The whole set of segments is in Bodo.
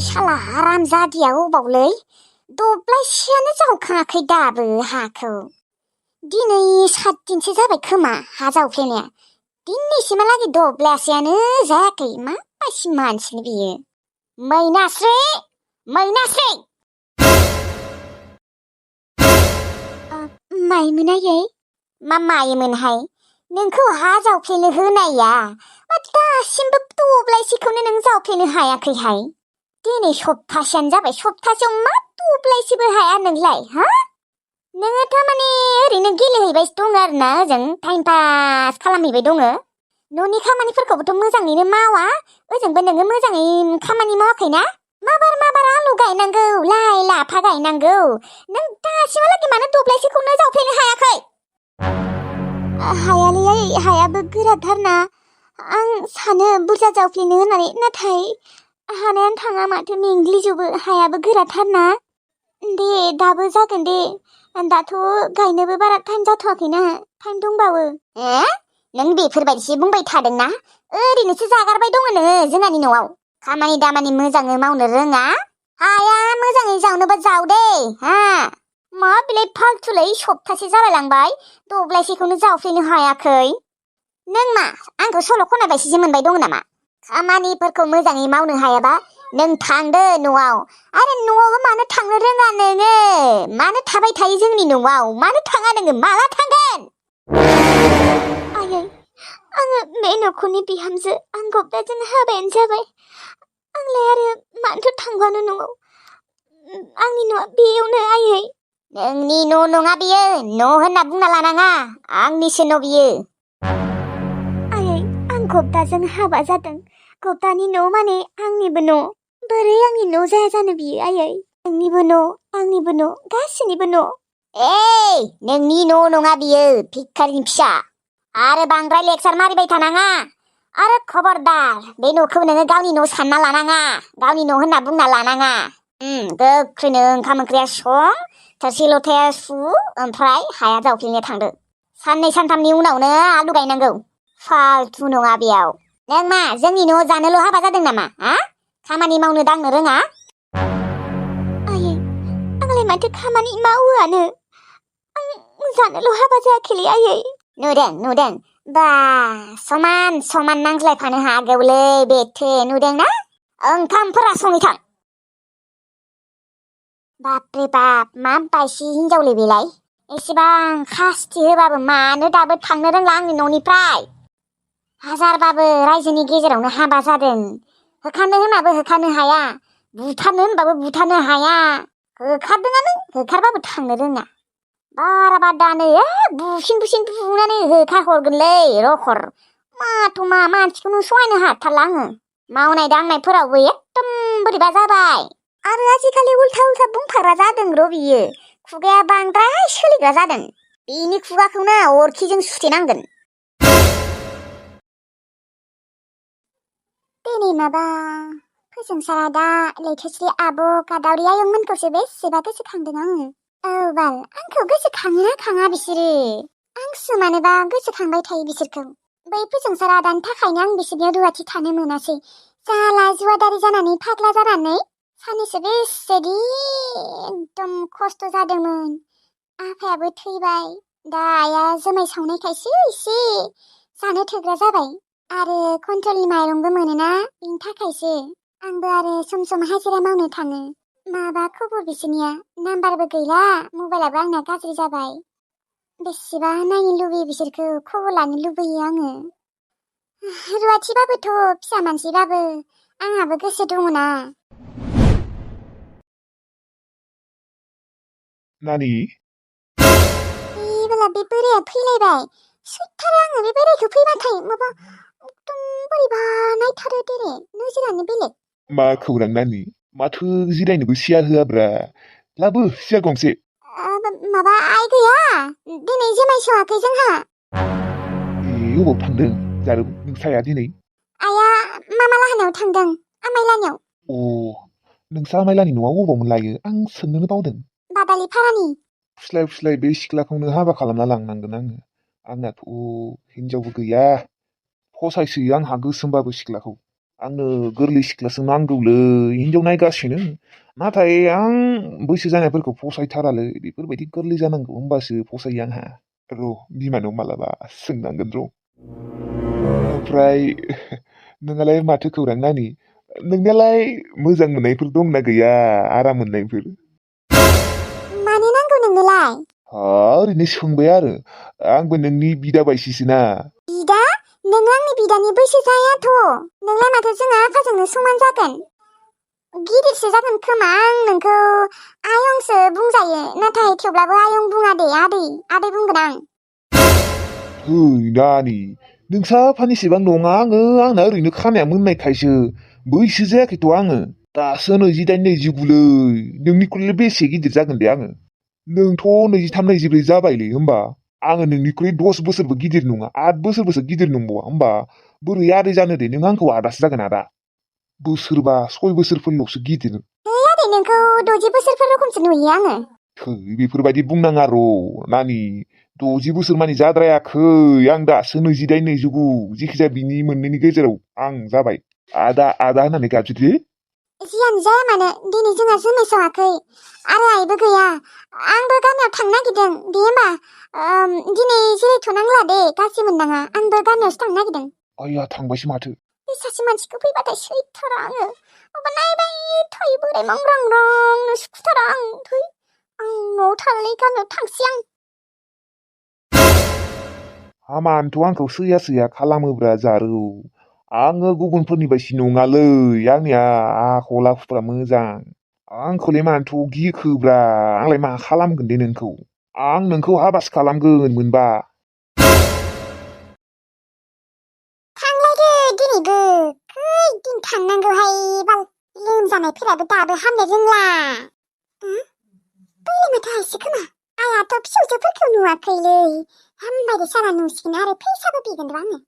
साला हारामजादिया अबावलै दब्लायसेयानो जावखाङाखै दाबो हाखौ। दिनै 7 दिनसो जाबाय खोमा हा जावफ्लेनाया। दिनैसिमहालागै दब्लायसेयानो जायाखै। माबायदि मानसिनि बियो। मैनास्रि मैनास्रि माइमोन आयै? मा माइमोनहाय? नोंखौ हा जावफ्लेनो होनाया दासिमबो दब्लायसेखौनो नों जावफ्लेनो हायाखैहाय। दिनै सप्तासेयानो जाबाय। सप्तासेयाव मा दब्लायसेबो हाया नोंलाय हा? नोङो थारमाने ओरैनो गेलेहैबायसो दङ आरोना ओजों टाइम पास खालामहैबाय दङ। न'नि खामानिफोरखौबोथ' मोजाङैनो मावा। ओजोंबो नोङो मोजाङै खामानि मावाखैना? माबार आलु गायनांगौ, लाइ लाफा गायनांगौ। नों दासिमहालागै मानो दब्लायसेखौनो जावफ्लेनो हायाखै? हायालै हायाबो गोराथारना। आं सानो बुरजा जावफ्लेनो होननानै, नाथाय हानायानो थाङा माथो, मेंग्लिजोबो। हायाबो गोराथारना। दे दाबो जागोन दे। दाथ' गायनोबो बारा टाइम जाथ'वाखैना, टाइम दंबावो। नों बेफोरबायदिसो बुंबाय थादोंना? ओरैनोसो जागारबाय दङ नोङो जोंहानि न'आव। खामानि दामानि मोजाङै मावनो रोङा। हाया मोजाङै जावनोबा जाव दे हा। मा बिलाय फाल्थुलै, सप्तासे जालायलांबाय दब्लायसेखौनो जावफ्लेनो हायाखै। नों मा आंखौ सल' खननायबायदिसो मोनबाय दङ नामा? खामानिफोरखौ मोजाङै मावनो हायाबा नों थांदो न'आव। आरो न'आवबो मानो थांनो रोङा नोङो? मानो थाबाय थायो जोंनि न'आव? मानो थाङा नोङो? माला थांगोन? आयै, आङो बे न'खरनि बिहामजो। आं गब्दाजों हाबायानो जाबाय। आंलाय आरो मानोथो थांबावनो न'आव? आंनि न'आ बेयावनो आयै। नोंनि न' नङा बियो। न' होनना बुंना लानाङा। आंनिसो न' बियो। आयै, आं गब्दाजों हाबा जादों। गब्दानि न' माने आंनिबो न'। बोरै आंनि न' जाया जानो बियो आयै? नोंनिबो न', आंनिबो न', गासिनिबो न'। नोंनि न' नङा बियो, भिखारिनि फिसा। आरो बांद्राय लेक्सार मारिबाय थानाङा। आरो खबरदार, बे न'खौ नोङो गावनि न' सानना लानाङा। गावनि न' होनना बुंना लानाङा। गोख्रैनो ओंखाम ओंख्रिया सं, थोरसि लथाया सु, ओमफ्राय हाया जावफ्लेनो थांदो। 2 सानथामनि उनावनो आलु गायनांगौ। फाल्थु नङा बेयाव। नों मा जोंनि न' जानोल' हाबा जादों नामा? खामानि मावनो दांनो रोङा? आयै, आंलाय माथो खामानि मावोआनो। आं जानोल' हाबा जायाखैलै आयै। नुदों। बा समान समान नांज्लायफानो हागौलै बेथो, नुदोंना? ओंखामफोरा सङै थां। बापरे बाप, मा बायसि हिनजावलै बेलाय? एसेबां खास्ति होबाबो मानो दाबो थांनो रोंला आंनि न'निफ्राय? हाजारबाबो रायजोनि गेजेरावनो हाबा जादों। होखानो होनबाबो होखानो हाया। बुथारनो होनबाबो बुथारनो हाया। होखारदोंआनो, होखारबाबो थांनो रोङा। बाराबा दानो बुसिन बुनानै होखारहरगोनलै रखर। माथ' मा मानसिखौनो सहायनो हाथारला आङो। मावनाय दांनायफोरावबो एकदम बोरैबा जाबाय। आरो आजिखालि उल्था बुंफाग्रा जादों र' बियो। खुगाया बांद्राय सोलिग्रा जादों। बिनि खुगाखौनो अरखिजों सुथेनांगोन। दिनै माबा फोजोंसारा दा लैथोस्रि आब' गादावरि आयंमोनखौसो बेसेबा गोसोखांदों आङो। औ बाल, आंखौ गोसोखाङोना खाङा बिसोरो? आंसो मानोबा गोसोखांबाय थायो बिसोरखौ। बै फोजोंसार आदानि थाखायनो आं बिसोरनियाव रुवाथि थानो मोनासै। जाला जुवादारि जानानै फाग्ला जानानै सानैसो बेसेदि एकदम खस्थ' जादोंमोन। आफायाबो थैबाय। दा आइया जुमाय सावनायखायसो एसे जानो थोग्रा जाबाय। आरो कन्ट्रलनि माइरंबो मोनोना, बिनि थाखायसो। आंबो आरो सम सम हाजिरा मावनो थाङो। माबा खबर बिसोरनिया? नाम्बारबो गैला, मबाइलाबो आंना गाज्रि जाबाय। बेसेबा नायनो लुबैयो बिसोरखौ, खबर लानो लुबैयो आङो। रुवाथिबाबोथ' फिसा मानसिबाबो आंहाबो गोसो दङना। नानि? बेला बे बोराया फैलायबाय। सैथारो आङो बे बोरायखौ फैबाथाय माबा एकदम बोरैबा नायथारो देरे, नोजोरानो बेलेग। मा खौरां नानि? माथो जिरायनोबो सियार होआब्रा? लाबो सियार गंसे। माबा आइ गैया, दिनै जुमाय सङाखै जोंहा। अबाव थांदों जारौ नोंसाया दिनै? आइया मामा लाहानाव थांदों, आमाइलानियाव। नोंसा आमाइलानि न'आव अबावमोन लायो? आं सोंनोनो बावदों। बादालि फारानि। फुस्लाय बे सिख्लाखौनो हाबा खालामना लांनांगोन आङो। आंनाथ' हिनजावबो गैया। फसायसोयो आंहा गोसोमबाबो सिख्लाखौ। आंनो गोरलै सिख्लासो नांगौलै हिनजाव नायगासिनो नाथाय आं बैसो जानायफोरखौ फसायथारालै बेफोरबायदि गोरलै जानांगौ होमबासो फसायो आंहा र' बिमानाव मालाबा सोंनांगोन र' ओमफ्राय नोंहालाय माथो खौरां नानि नोंनालाय मोजां मोननायफोर दंना गैया आराम मोननायफोर मानो नांगौ नोंनोलाय ओरैनो सोंबाय आरो आंबो नोंनि बिदा बायसिसोना बिदा नों आंनि बिदानि बैसो जायाथ' नोंलाय माथो जोंहा आफाजोंनो समान जागोन गिदिरसो जागोन खोमा आं नोंखौ आयंसो बुंजायो नाथाय थेवब्लाबो आयं बुङा दे आदै आदै बुंगोन आं है नानि नोंसा आफानिसेबां नङा आङो आंना ओरैनो खानाया मोननायखायसो बैसो जायाखैथ' आङो दासो 28 29लै नोंनिख्रुइलाय बेसे गिदिर जागोन दे आङो नोंथ' 23 24 जाबायलै होमबा आङो नोंनिख्रुइ 10 बोसोरबो गिदिर नङा 8 बोसोरबोसो गिदिर नंबावा होमबा बोरै आदै जानो दे नों आंखौ आदासो जागोन आदा बोसोरबा 6 बोसोरफोरल'सो गिदिर आदै नोंखौ 60 बोसोरफोर रोखोमसो नुयो आङो थै बेफोरबायदि बुंनाङा र' नानि 60 बोसोर मानि जाद्रायाखै आं दासो 28 29 जिखिजाया बिनि मोननैनि गेजेराव आं जाबाय आदा आदा होननानै गाबज्रिदो जियानो जाया मानो दिनै जोंहा जुमाय सङाखै आरो आइबो गैया आंबो गामियाव थांनो नागिरदों दे होमबा दिनै जिरायथ'नांला दे गाज्रि मोननाङा आंबो गामियावसो थांनो नागिरदों आइया थांबायसो माथो बे सासे मानसिखौ फैबाथाय सैथारा आङो माबा नायबाय थायो बोराय मांग्रांग्रांनो सुखुथारा आं थै आं न'आव थानानै गामियाव थांसै आं हामानोथ' आंखौ सैया सैया खालामोब्रा जारौ आङो गुबुनफोरनि बायदि नङालै आंनिया आखल आखुफ्रा मोजां आंखौलाय मानोथ' गिखोब्रा आंलाय मा खालामगोन दे नोंखौ आं नोंखौ हाबासो खालामगोन मोनबा थांलायदो दिनैबो खैदिन थांनांगौहाय बाल लोमजानायफोराबो दाबो हामनो रोंला बैलाय माथो आइसो खोमा आइयाथ' फिसौजोफोरखौ नुवाखैलै हामबायदि सारा नुसिगोन आरो फैसाबो बिगोन र' आङो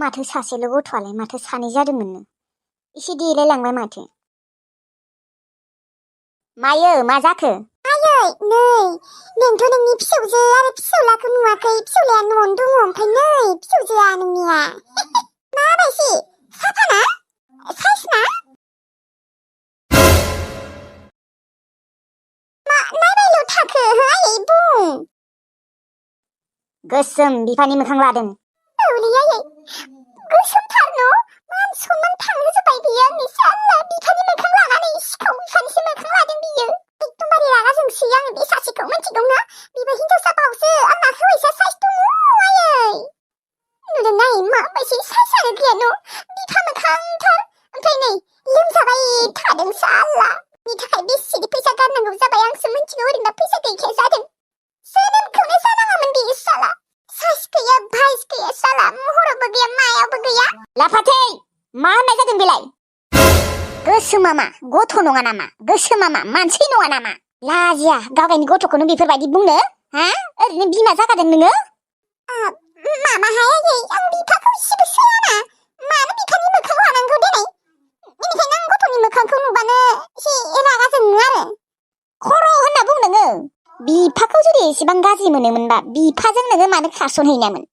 माथो सासेल' गथ'आलाय माथो सानै जादोंमोननो एसे देलायलांबाय माथो मायो मा जाखो आयै नै नोंथ' नोंनि फिसौजो आरो फिसौलाखौ नुवाखै फिसौलाया न'आवनो दङ ओमफ्राय नै फिसौजोआ नोंनिया माबायसि साफाना साइसना नायबायल' थाखो आयै बुं गोसोम बिफानि मोखां लादों औलै आयै गोसोमथार न' मान सनमान थांहोजोब्बाय बियो आंनि साला बिफानि मोखां लानानै सिखाव बिफानिसो मोखां लादों बियो एकदमबारे रागा जोंसै आङो बे सासेखौ मिथिगौना बिबो हिनजावसा बावसो आंना हौवासा साइस दङ आयै नुदों नाय माबायदि साइसआनो गैया न' बिफा मोखांथार ओमफ्राय नै लोमजाबाय थादों साला नि थाखाय बेसेदि फैसा गारनांगौ जाबाय आंसो मिथिगौ ओरैनो फैसा गैखाया जादों जोनोमखौनो जानाङामोन बे साला साइस गैया भाइस गैया साला महरावबो गैया मायावबो गैया लाफाथै मा होननाय जादों बेलाय गोसोमा मा गथ' नङा नामा गोसोमा मा मानसि नङा नामा लाजिया गावगायनि गथ'खौनो बेफोरबायदि बुंनो हा ओरैनो बिमा जागादों नोङो मामाहाय आयै आं बिफाखौ इसेबो सैयाना मानो बिफानि मोखां लानांगौ देनाय बेनिखायनो आं गथ'नि मोखांखौ नुबानो एसे रागा जोङो आरो खर' होनना बुं नोङो बिफाखौ जुदि एसेबां गाज्रि मोनोमोनबा बिफाजों नोङो मानो खारसनहैनायमोन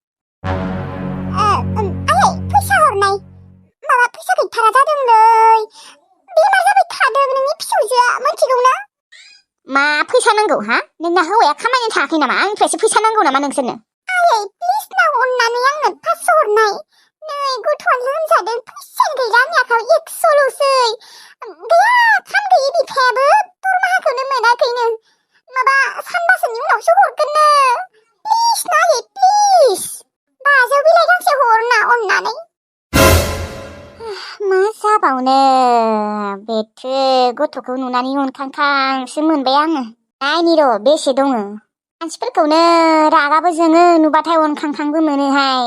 आयै फैसा हरनाय माबा फैसा गैथारा जादोंलै बेमार जाबाय थादों नोंनि फिसौजोआ मिथिगौना मा फैसा नांगौ हा नोंना हौवाया खामायनो थायाखै नामा आंनिफ्रायसो फैसा नांगौ नामा नोंसोरनो आयै प्लिज ना अननानै आंनो 500 हरनाय नै गथ'आ लोमजादों फैसायानो गैला आंनि आखायाव 100ल'सै गैया खाम गैयि बिफायाबो दरमाहाखौनो मोनाखैनो माबा सानबासोनि उनावसो हरगोननो प्लिज ना आयै प्लिज 500 बिलाइ गांसे हरना अननानै मा जाबावनो बेथो गथ'खौ नुनानै अनखांखांसो मोनबाय आङो नायनि र' बेसे दङ मानसिफोरखौनो रागाबो जोङो नुबाथाय अनखांखांबो मोनोहाय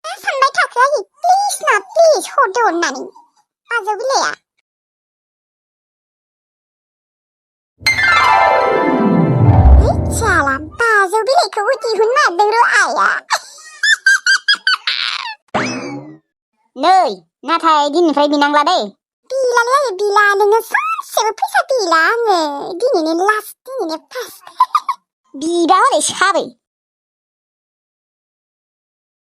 मा सानबाय थाखो आयै प्लिज ना प्लिज हरदो अननानै 500 बिलाइआ जाला 500 बिलाइखौबो दिहुननो हादों र' आइया नै नाथाय दिननिफ्राय बिनांला दै बिलालै आयै बिला नोङो सानसेबो फैसा बिला आङो दिनैनो लास्ट दिनैनो फार्स्ट बिबा हनै साबै